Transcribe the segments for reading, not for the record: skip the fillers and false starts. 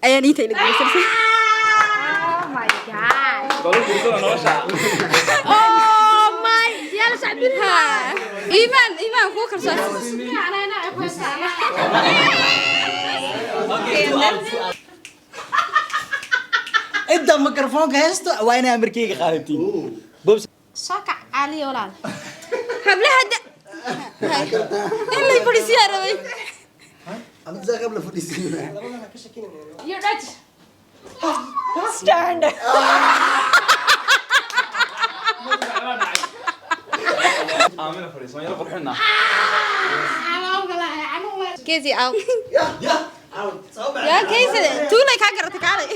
Ayaan inta ila guulaysanaysa. Oh my God. Oh my. Ha. Iimaan, Iimaan kuu kalsoon. Okay, and then Inta mikrofoonka haysto waa inay amarkeyga qaadatiin. Bobs. Soo kac, Caaliya walaal. Hablaha da in lay fadhiisiyaa rabay. Cabdisaaq la fadhiisiin. You Dutch. Stand. Aamina fadhiiso, yara qurxinaa. Kezi out. Yaa Kezi, tuulay kaa garatay, kaalay.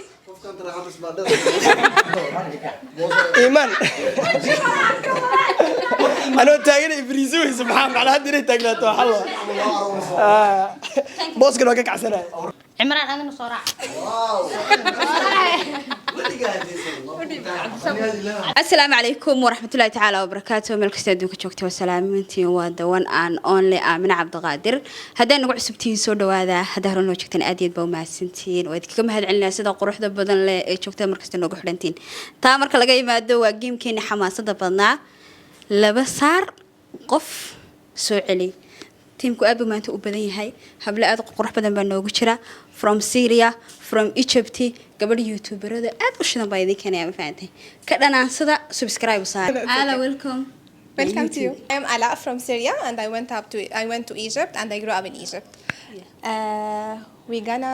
Iimaan anoo taagan ifriisi weyse, maxaa macnaa hadda inay taagnaato? Waxaa la booskan waa ka kacsanaya. Cimraan, adina soo raac. Asalaamu calaykum waraxmatullahi tacaala wabarakaatu. Meel kasta adduunka joogta waa salaamintiin. Waa the one and only Aamina Cabdiqaadir. Haddaa nagu cusubtihiin, soo dhawaada. Haddaa hore noo joogtaan, aad iyo aad baa umahadsantihiin. Waa idinkaga mahad celinaya sida quruxda badan leh ee joogtada markasta noogu xidhantiin. Taa marka laga yimaado, waa gamekeeni xamaasada badnaa, laba saar qof soo celi. Tiimku aad buu maanta u badan yahay. Hablo aad u qurux badan baa noogu jira, from Syria, from Egypt. Gabadha youtuberada aad u shidan baa idin keenaya. Ma fahantay? Ka dhanaansada, subscribe saar. Ala, welcome. Welcome to you. I'm Ala from Syria and I went to Egypt and I grew up in Egypt. We're gonna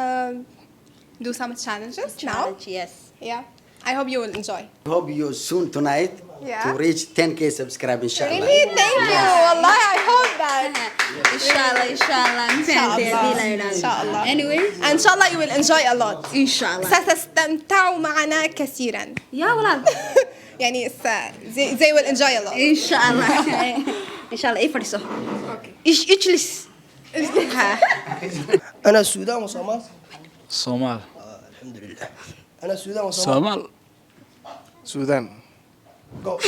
do some challenges now. Challenge, yes. Yeah. I hope you will enjoy. Hope you soon tonight Yeah. to reach 10K subscribe, inshallah. Really? Thank you. Wallahi, I hope that. Inshallah, inshallah. Ma fahantay? Haddii la yidhaahdo. Inshallah. Anyway. Inshallah you will enjoy a lot. Inshallah. ستستمتعوا معنا كثيرا. Yaa walaal. يعني they will enjoy a lot. Inshallah, inshallah. Ii fadhiso. Okay. Ish, ijlis. Ha. أنا السودان وصومال. Soomaal. الحمد لله، أنا السودان وصومال. Soomaal. Suudaan. Go.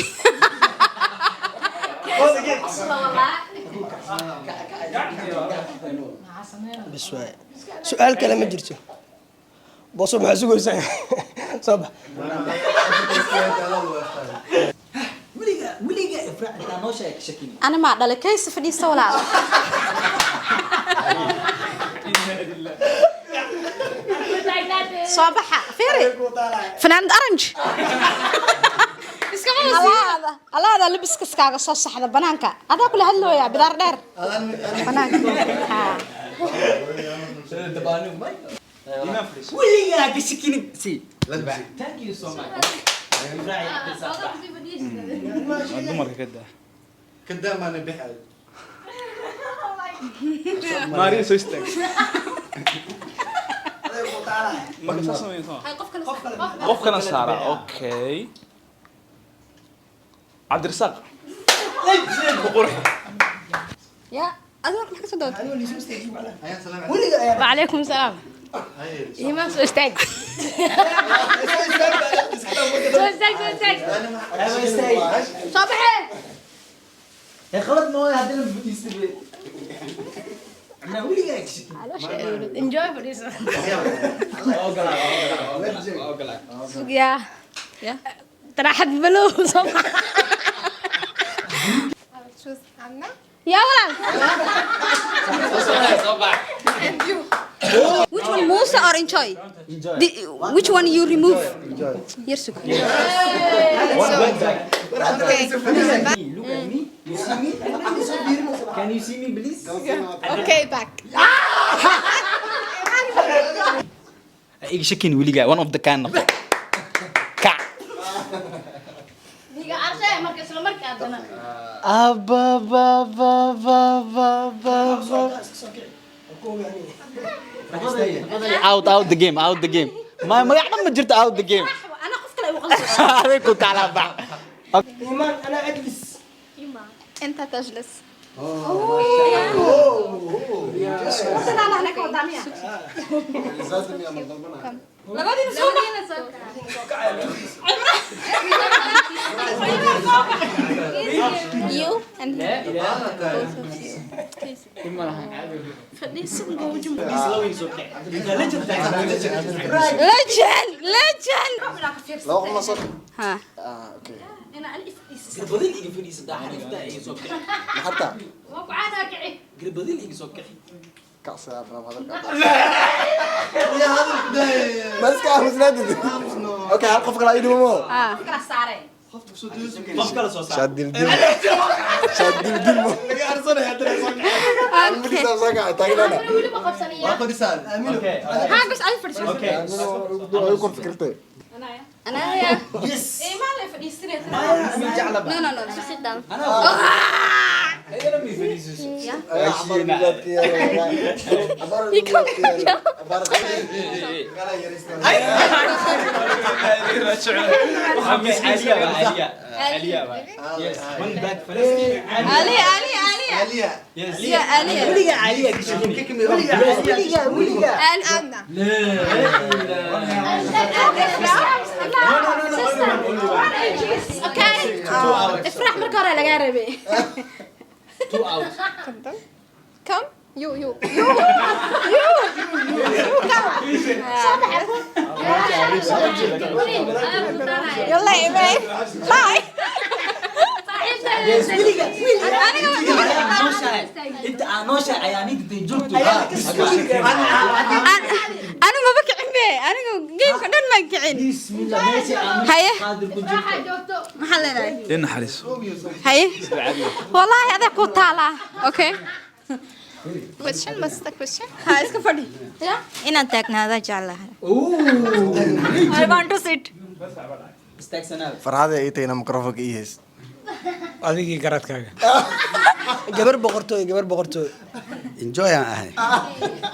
Bas waay, su-aal kale ma jirto. Booso, maxaa sugaysaa? Soo bax. Weliga, weliga ifraac intaa noo sheeg shakin. Ana maa dhalay? Kaysa fadhiista walaal. Soo baxa. Fiiri. Fanaanad orange. Alaada, alaada labiska iskaaga soo saxda banaanka. Adaa kula hadlooyaa, bidaar dheer. Banaanka. Ha. Weligaa ka shakinin si. Thank you so much. Dumarka ka daa. Kadaamaana bixay. Maariya, soo istaag. Marka saas sameeyso, qof kana saara. Okay, Cabdirasaaq ku qurxi. Ya adigo, maxaa kasoo doontay? Weliga ayaa. وعليكم السلام. إيمان، soo istaag. Soo istaag, soo istaag. Soo baxee. يا خلط ما هذا اللي fadhiistay macnaa weligaa ka shakin. Enjoy, fadhiiso. Yaa. Taraaxad balow soo bax. I will choose Amna. Yaa walaal. And you. Which one, Musa or Enjoy? Which one you remove? Yersuk. Okay. Look at me. You see me? Can you see me, please? Okay, back. Iga shakin weligaa, one of the kind noqo. Kac. Diga arshay marka isla markaa haddana. Ababababababa. Out, out the game, out the game. Ma magac dhan ma jirto, out the game. Ana qof kale igu qalso. Aday ku taclaa, bax. إيمان، أنا أجلس. أنت تجلس. Waddanaan ahna ka wadaa miya? Labadiina soo bax. You and لا إله. both of you. Legend, legend. Laba qof ma soo Ha. Ah, okay. Garbadil iga fadhiisataa, xariifta iga soo kici. Maxarta? Garbadil iga soo kici. Kacsi aad rab hadalka. Ma iska aamusnaatid? Okay, hal qof kale ii dhimo. Ha. Kala saareen. Qof kale soo saar. Shaad dildil. Shaad dildil mo. Laga arsanaya haddana soo kaca. Okay. Soo kaca taagnana. Okay. Ha, bas ay fadhiiso. Okay. Ay ku fikirtay. Ana ya. Yes. Iimaan lay fadhiisanaysa. Amin jecla ba. No, no, no. Sit down. Ayana mi fadhiisiso. Ay, xabar milaadki yaa. Xabar milaadki yaa. Xabar Aliya ba, Aliya. Aliya ba. Yes. One back Palestine. Ali, Ali, Ali. Aliya. Yes. Ya Ali. Weligaa Aliya ka shakini. Weligaa, weligaa. Ali. Amna. Okay. Ifraax marka hore lagaa rabay. Two out. تفضل. Come. You, you, you. Yalla Iimaan. Bye. Yes, weligaa, weligaa. Inta aan nooshahay ayaa ninka day joogto. Anigu maba kicin be. Anigu game-ka dhan maan kicin. Bismillah, meesha aan Haye. qaadir ku jirto. Maxaa leedahay? In naxariiso. Haye. Wallahi adaa ku taalaa. Okay. Question, what's the question? Ha, iska fadhi. Inaan taagnaada jeclahay. I want to sit. Istaagsanaada. Farxada ay tahay microphone ii heys. Adigii garadkaaga. Gabar boqortooy, gabar boqortooy. Enjoy aan ahay.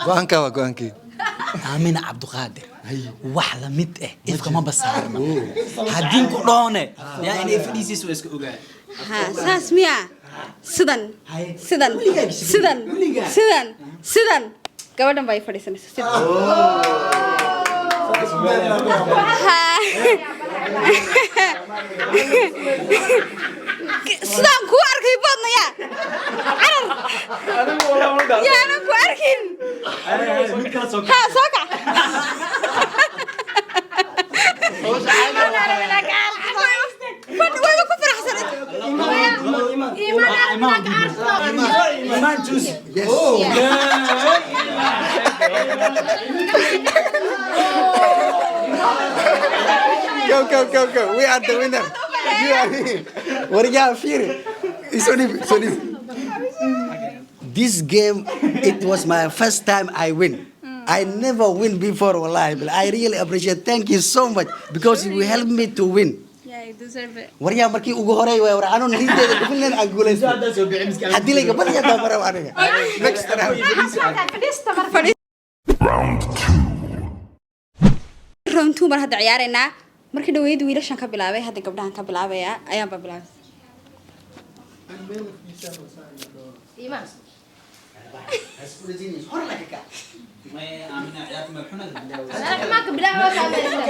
Go'aanka waa go'aankii. Aamina Cabdiqaadir wax la mid ah ifka ma basaarna haddii ku dhoone yaa inay fadhiisiis waa iska ogaa. Ha, saas miya? Sidan. Haye. Sidan. Weligaa gashay. Sidan. Weligaa. Sidan. Sidan. Gabadhan baa i fadhiisanaysa. Sidan. Ha. Sidaan kuu arkay boodna yaa. Carar. Yaanan ku arkin. Mid kale soo Ha, soo kac. Fadhi, wayba ku faraxsanayd. Iman juice. Yes. Go, go, go, go. We are the winner. You are here. Waryaa fiiri. Isoo dhiib, isoo dhiib. This game, it was my first time I win. I never win before, wallahi. But I really appreciate. Thank you so much because you helped me to win. Yeah, you deserve it. Waryaa markii ugu horey waay war anuu niyadeyda kufilan aan guulaysto. Hadda soo bixi miska. Haddii layga badiya taa mara aniga. Next round. Fadhiista marka. Round two mar hadda ciyaaraynaa. Markii dhaweyd wiilashan ka bilaabay, hadda gabdhahan ka bilaabaya. Ayaanba bilaabay. Iimaan. Aamina ciyaarta madaxxunada bilaaway. Maaka bilaabo.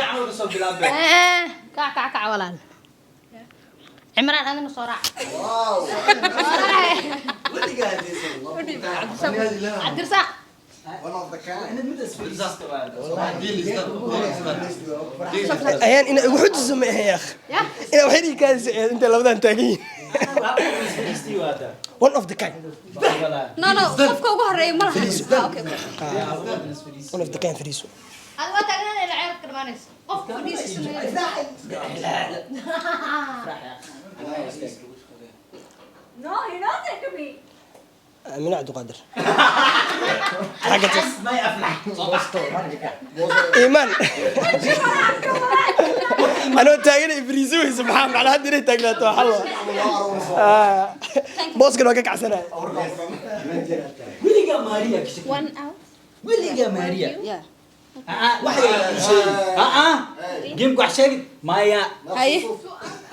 Gacmooda soo bilaabay. Kac kac kac walaal. Cimraan adina soo raac. Cabdirasaaq. One of the kind. Ayaan ina igu xujiso ma ahayn yaakh. Ina waxay dhigi kaadisa inta labadan taagan yihiin. One of the kind. No, no, qofka ugu horeeya ma lahan. Ah, okay, okay. One of the kind fadhiiso. Adiga waa taagnaan ilaa ceebka dhamaanayso. Qofka fadhiisiisa. No, you don't think to me. Aamina Cabdiqaadir. Xagga tas. Ma aflax. Iimaan. Anoo taagan ifriisi weyse maxaa macnaa hadda inay taagnaato waa xal waa. Booskan waa ka kacsanaya. Weligaa Maria ka shakini. One out. Weligaa Maria. Yeah. Ah, wax yar sheegi. Ah, game wax sheegi. Maya. Haye.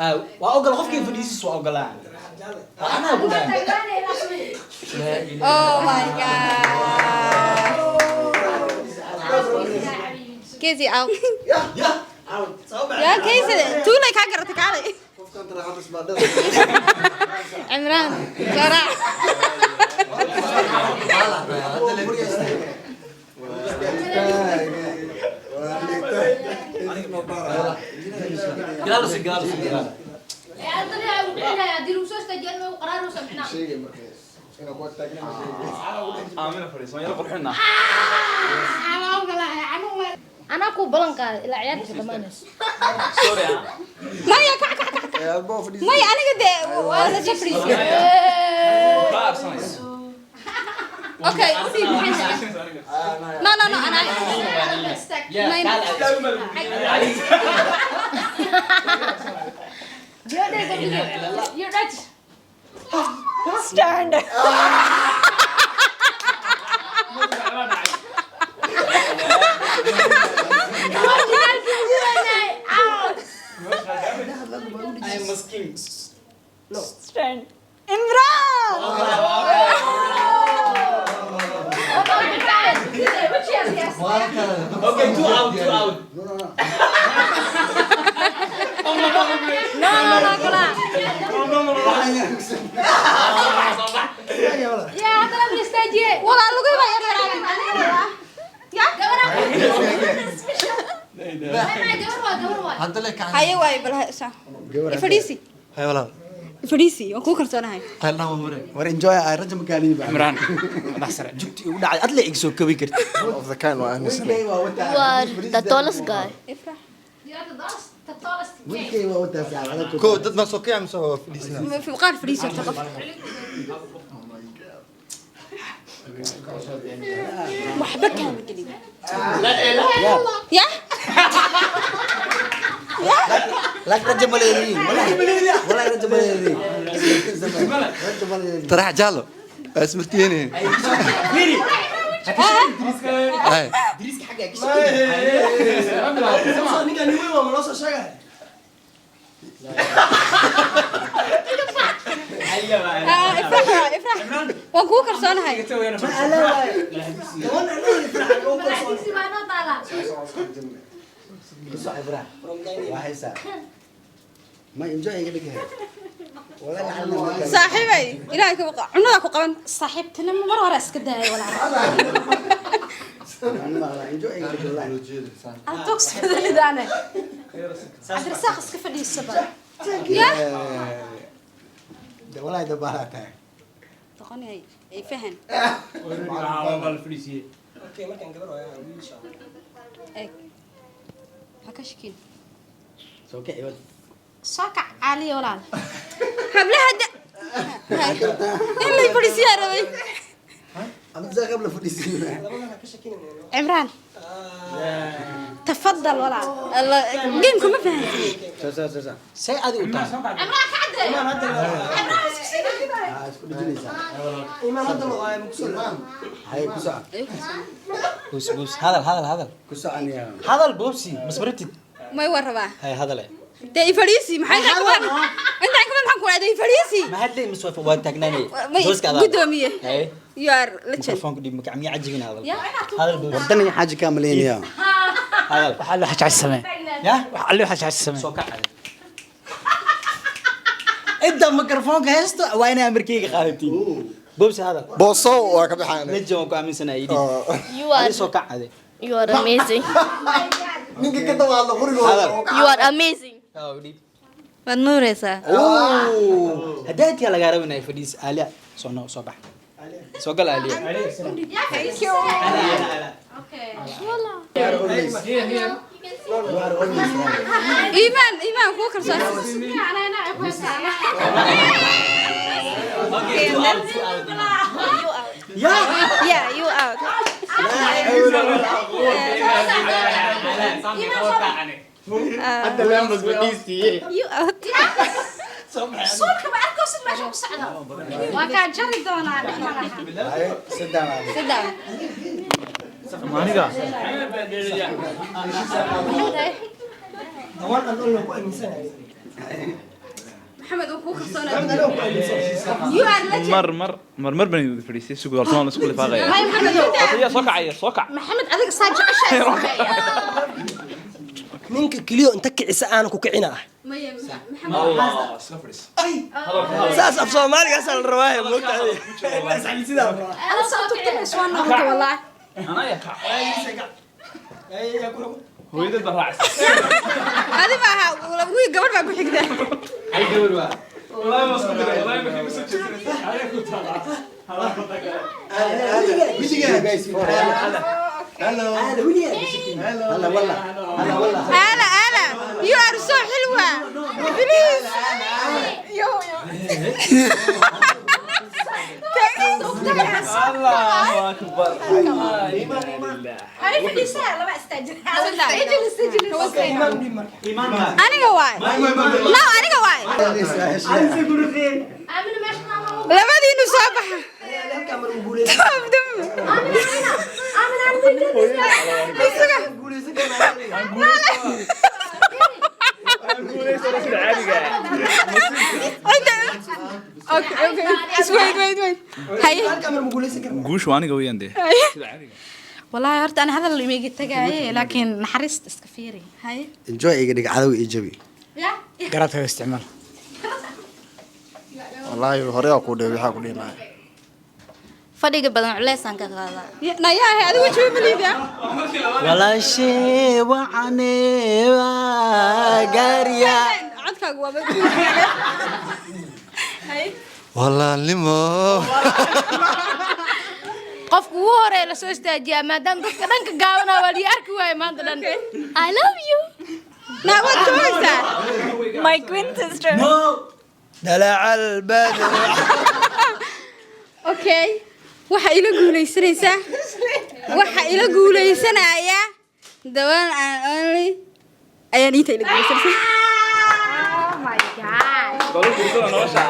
Ah, waa ogol qofkii fadhiisiis waa ogolaa. Anaa ku dhahay. Oh my God. Casey out. Yaa Casey, tuulay kaa garatay kaalay. Cimraan garaac. Gadaal usii, gadaal usii, gadaal. Aamina fadhiiso, waan yara qurxinaa. Anaa kuu balan qaaday ilaa ciyaarta dhammaanayso. Sorry, ah. Maya, kac kac kac kac. Maya, aniga dee waa la soo fadhiisay. Kaa arsanayso. Okay, u dhiib maxay tahay? No, no, no, ana. Yeah, kaal. Stand. Ay, maskiin. Stand. Imran. Okay, two out, two out. No, no, no, kula. Walaa lagu iba yar yaraaday. Ya? Haye waay bal sa. Fadhiisi. Hay walaal. Fadhiisi, waan kuu kalsoonahay. War enjoy ay rajo makaaniin ba. Cimraan, madax sare. Jugti igu dhacday, adla iga soo kabi kartid. Of the kind waa aaminsanay. Wiilkay waa wataa. You are the tallest guy. Ifrah. Wiilkay waa wataa saacada ku. Ko dad ma soo kicin mise waa fadhiisanaa? Qaar fadhiisi horta qof. Waxba kaama gelin. Ya? Lak rajo maleediin. Wallahi wallahi rajo maleediin. Rajo maleediin. Tarax jaalo. Waa ismartiyeene. Miri. Hay. Diriska xagga ka Ninkan weyn waa ma loo soo sheegay? Ah, Ifrah, Ifrah. Waan kuu kalsoonahay. Kusoo Ibrahim. Waa haysaa. Ma enjoy iga dhigay. Wallahi lacagna ma gaari. Saaxiibay, ilaahay ka baqa. Cunnada ku qaban. Saaxiibtinimo mar hore iska daayay walaal. Enjoy iga dhigay wallahi. Aan toks bedelidaane. Cabdirasaaq iska fadhiisaba. Ya? De wallahi dabaala tahay. Doqonay, ay fahan. Okay, markaan gabar waayo, wiil shaa. Eeg. Ha ka shakin. Soo kici wad. Soo kac caaliya walaal. Hablaha da. In lay fadhiisiyaa rabay. Ama qabla fadhiisiin. Labadana ka shakinayna. Cimraan. Tafadal walaal. Allah, game-ku ma fahansin. Soo soo soo soo. Say adi u tahay. Imaan hadda Ah, isku dhijinaysaa. Imaan hadda la waayo, ma ku soo dhawaan. Hay ku soco. Bus bus, hadal hadal hadal. Ku soconaya. Hadal boobsi, masbaratid. May waan rabaa. Hay hadale. Dee i fadhiisi, maxay tahay kuban? Intaan kuban maxaan ku dhahay, dee i fadhiisi. Ma hadlay mas waa taagnaanay. May Booska adaa. gudoomiye. Hay. You are legend. Mikrofoonka dhib maka miyaa cajibin hadal. Hadal boobsi. Wadaniga xaaji kaa maleynaya. Hadal. Waxa alle waxa jecel samee. Ya? Waxa alle waxa jecel samee. Soo kac. Inta mikrofoonka haysto waa inay amarkeyga qaadatiin. Boobsi hadal. Booso waa ka baxaan. Legend waan ku aaminsanahay idin. You are Adi soo kac ade. you are amazing. Ninka ka dawaadla qurigooda. You are amazing. Oo dhib. Waad nuureysaa. Oo. Hadaadka laga rabo inay fadhiis Aaliya soo noo soo bax. Soo gal Aaliya. Thank you. You are always right. Iimaan, Iimaan kuu kalsoon. Okay, two out, two out. Yeah. Yeah, you out. You out. Suulka ma arkaysid meesha ku socdo. Waa kaa jari doonaa dhib ma laha. Hay, sit down. Sit down. Aniga. The one and only ku aaminsanahay. Maxamed uu ku kalsoonaa. You are legend. Mar mar mar mar baan idin fadhiisay si gudartoon la isku lifaaqaya. Hay, Maxamed, Horta yaa soo kacaya, soo kac. Maxamed, adiga saa jeceshahay. Ninka keliyo inta kicisa aanan ku kicina ah. Maya, Maxamed. Allah, iska fadhiis. Saas af Soomaaligaasa la rabaa, moogtahay. Sidaa. Ana saa tugtay waa noqotay wallahi. Anaa yaa kac. Hooyadeed baa raacaysa. Adi maaha, wiil gabadh baa ku xigta. Wallahi ma isku diray, wallahi ma igu soo jeedinaysa. Adiga ku taala. Hello. Hello. Walla. Hello, walla. Ala ala, you are so xilwa. Please. Yo, yo. Allahu akbar. Hay, fadhiisaa, laba istaajin. Ijlis, ijlis. Aniga waay. No, aniga waay. Labadiinu soo baxa. Dum, dum. Isaga. Sida caadiga ah. Okay. Just wait, wait, wait. Haye. Guushu aniga weeyaan dee. Sida caadiga. Wallahi horta ana hadal imiga tagaaye, laakiin naxariista iska fiiri. Haye. Enjoy iga dhig cadow ii jabi. Ya. Garaadkaaga isticmaal. Wallaahi hore waa ku dhew, waxaa ku dhihi lahaa. Fadhiga badan culeysaan ka qaadaa. Nayaahe, adigu jabi malida. Walaashee wacaneeba gaariya. Codkaagu waa. Haye. Walaalnimo. Qofku ugu horeeya la soo istaajiyaa maadaama dadka dhanka gaabanaa waa lii arki waaye maanta dhan. I love you. Naa waad joogaysaa. My queen sister. Dalaca albadr. Okay. Waxa ila guuleysanaysaa. Waxa ila guuleysanaya the one and only ayaan inta ila guuleysanaysaa. Oh my God. Balu guursada nolosha.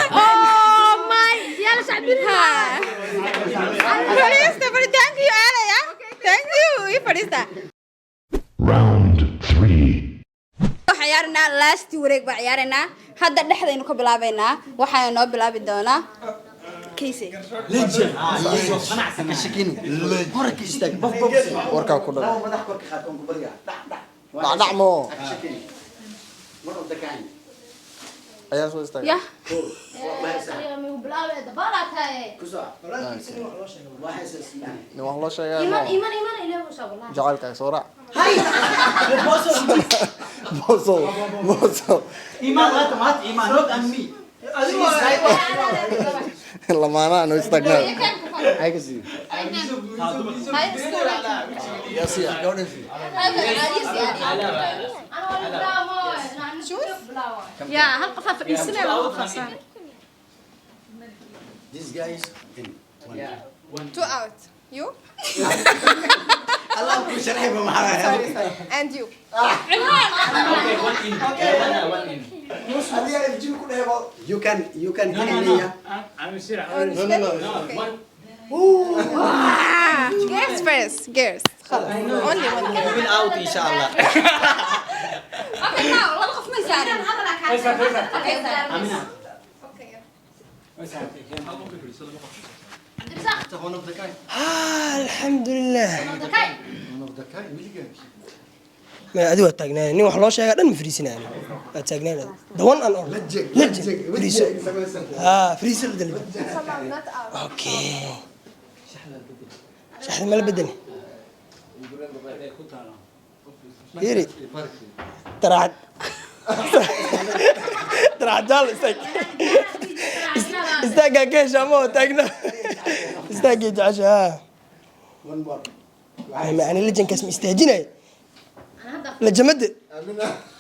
Oh my. Yalla sacbin. Fadhiista, fadhi. Thank you, Alaya. Thank you. Ii fadhiista. Round three. Waxaan ciyaaraynaa last wareeg baan ciyaaraynaa. Hadda dhexdaynu ka bilaabaynaa. Waxaana noo bilaabi doonaa Casey. Legend. Ka shakini. Hore ka istaag. Bof bof. Warkaa ku dhac. Madax kor ka qaad oon ku baryaa. Dhac dhac. Dhacdhac moo. Ka shakini. One of the kind. Ayaa soo istaagay. Yah. Ku soo. Nin wax loo sheegaa moo. Jacaylkaaga soo raac. Boso, boso. Iman, what what Iman, not on me. Lamaanaha noo istaagnaa. Ay ka sii. Yasiya, gabadhan sii. Ya, hal qof aa fadhiisanaya, laba qof aa saaray. This guy is in. One. Two out. You? Allah ku sharxay ba maxaa. Sorry, sorry. And you. Okay, one in. Okay, one in. Adiga FG ku dheebo. You can No, hit no, me. no. Yeah. No, no, no. One. Girls first. Girls. خلاص. Only one girl. Win out inshallah. Okay, now laba qof may saarin. Okay. Amina. Okay. One of the kind. Alxamdulilah. One of the kind. Ma adi waa taagnaan, nin wax loo sheegaa dhan ma fariisinaan, waa taagnaan. The one and only Legend. Legend. Fariiso. Ha, fariiso la dalba. Someone not out. Okay, shaxda ma la bedeli? Fiiri, taraxad taraxad jaal, istaag, istaaggaa ka heshaa ma oo taagna istaaggay jecesha ha. One more. Waxay macna lejankaas ma istaajinay lajamada.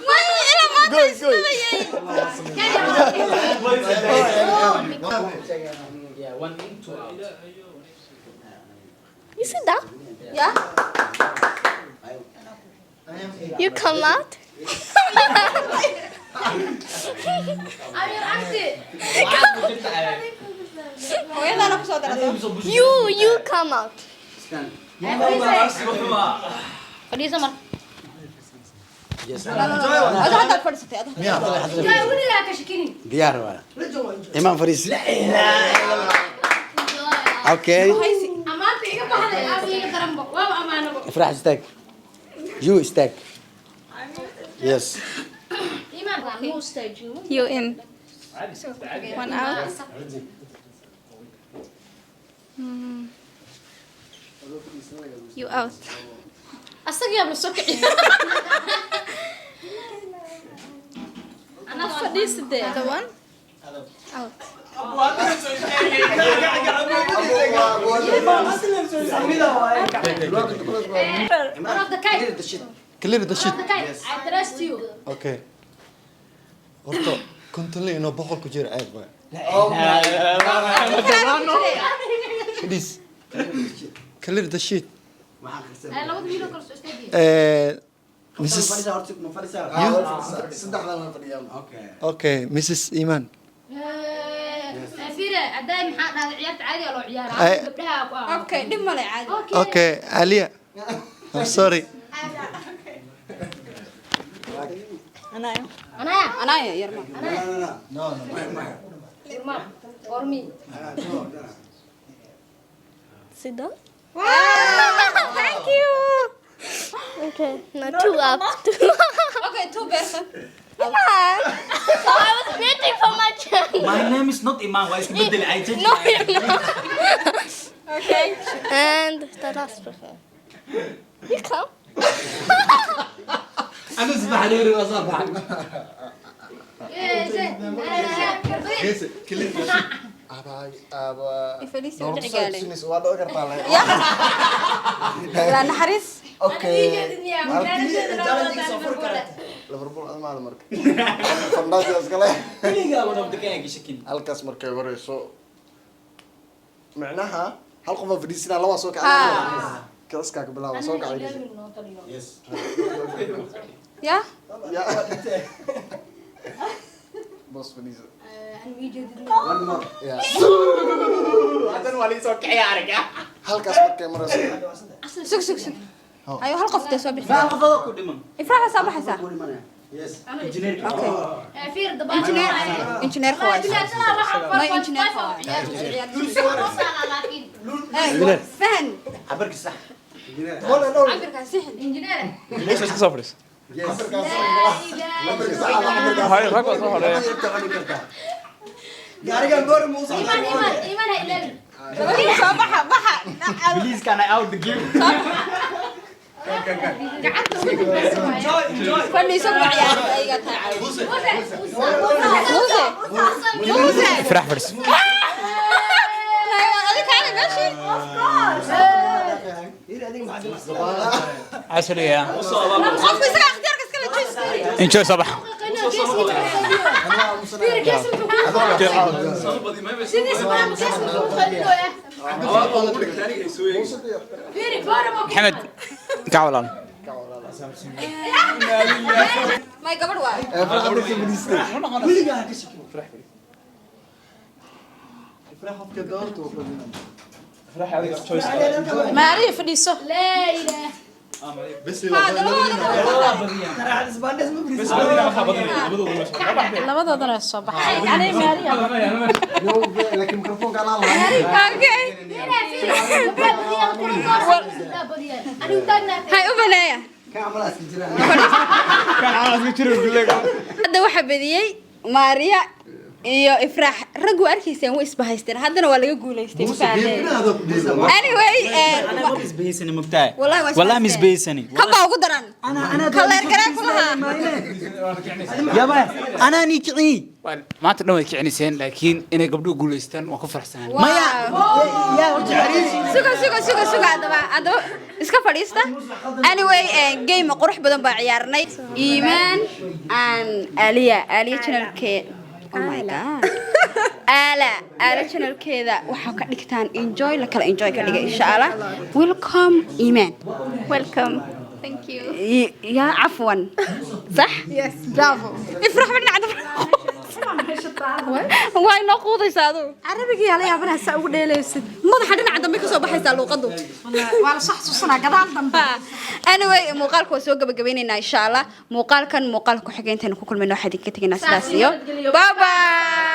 Maya, ilaa maanta Goy, goy. isdabayay. Yeah, one in, two out. You sit down. Yeah. You come out. I'm your auntie. Hooyadaana ku soo darato. You come out. Stand. Fadhiiso mar. Adu haddaad fadhiisatay adu. Weligaa ka shakinin. Diyaar waa. Imaan fariis. Okay. Amaanta iga baxday, aas iga daranbo, waaba amaanabo. Ifrax, istaag. You istaag. Yes. Imaan muu istaajin. You in. One out. You out. Asagaa la soo kiciy. Anaa fadhiisadee. The one. Out. One of the kind. Clear the shit. Clear the shit. One of the kind. I trust you. Okay. Horta 50 inuu 100 ku jiro ceeb waay. Please. Clear the shit. Labada wiil oo kale soo istaajiye. Mrs. Saddexdan la fadhiyaan. Okay, Mrs. Iman. Fiire, hadday maxaa dhahday, ciyaarta caadiga loo ciyaaraa gabdhaha ku ah. Okay, dhib male, caadi. Okay, Alia. I'm sorry. Anaya. Anaya yarma. No, no. Irma or me. Sit down. Thank you. Okay, now two up. Two. Okay, two person. So I was waiting for my chance. My name is not Iman, waa isku bedeli. I changed No, my you're not. Okay. And the last person. You come. Anu isbaxariiri waa soo baxay. Clear the shit. Aba aba. Ifeliisi Noor u soo dhicigaalay. tusinaysa, waa dhici kartaa leh. Ilaa naxariis. Okay. Liverpool adma maal marka. Fandaasi iskale. Weligaa one of the kind ka shakin. Halkaas markay warayso, micnaha hal qof oo fadhiisanaa, laba soo kacay, kiciskaa ka bilaaba, soo kacay. Yes. Ya. Ya boss, fadhiisa. One more. Ya. Hadan waa laga soo kiciya arag. Halkaas markay marayso. Sug, sug, sug. Ayo, hal qof dee soo bixi. Hal qof oo ku dhiman. Ifraxa soo baxaysaa. Yes. Engineer. Okay. Fiir. Engineer, engineer waay. My engineer waay. Fahan. Cabarka sax. Cabirkaa sixin. Engineer. Muuse iska soo fadhiis. Hay, rag waa soo horeeya. Gaarigan boor muusa. Iman, Iman, Iman ha ilaawin. Labadiina soo baxa, baxa. Please, can I out the game? Gacanta ugu dambaysa waaye. Fadhiiso, ku ciyaar ayaga tahay. Muuse. Muuse. Muuse. Ifrax fadhiis. Adiga kaale meeshii. Casriya. Qofku isaga ikhtiyaarka iskale, choice. Enjoy, soo bax. Fiir, gees wuxuu ku sidiisa maama, gees wuxuu ku qalinoyaa. Fiiri, boora ma ku Maxamed, kac walaal. May gabadh waay. Weligaa ha ka shakin. Maariya, fadhiiso. Laa ilaaha. Labadoodana way soo baxay. Aniga Maariya. Laakiin mikrofoonka anaa lahaa. Okay. Fiiri, gabdhaha badiyaa, gabdhaha badiyaa. Anigu taagnaa. Hay u baneeya. Kan camal iska jiraan. Hadda waxaa badiyey Maariya iyo Ifraax. Raggu arkayseen, way isbahaysteen, haddana waa laga guulaystay, ma fahanteen? Anyway, Anaa ma isbahaysani, mogtahay. Wallahi waa Wallahi ma isbahaysteen. isbahaysani. Kan baa ugu daran kaleer garee kulahaa. Yaba, anaa ni kicii. Maanta dhan way kicinayseen, laakiin inay gabdhuhu guulaystaan waan ku faraxsanahay. Maya. Suga, suga, suga, suga. Haddaba iska fadhiista. Anyway, game qurux badan baa ciyaarnay. Iimaan and Aliya, Aliya channelkee, oh my God, Ala, Ala channelkeeda waxaa ka dhigtaan enjoy, la kala enjoy ka dhiga, insha Allah. Welcome, Iimaan. Welcome. Thank you. Ya, cafwan, صح. Yes, bravo. افرح من عند. Waa inoo quudaysaa adigu. Carabigii ala yaabanaa saa ugu dheelaysid. Madaxa dhinaca dambe kasoo baxaysaa luuqadu. Waa la soo xasuusanaa gadaal dambe. Anyway, muuqaalka waa soo gabagabaynaynaa insha Allah. Muuqaalkan muuqaalka ku xigeenteena ku kulmayna, waxaa idinka tegaynaa sidaas iyo bye bye.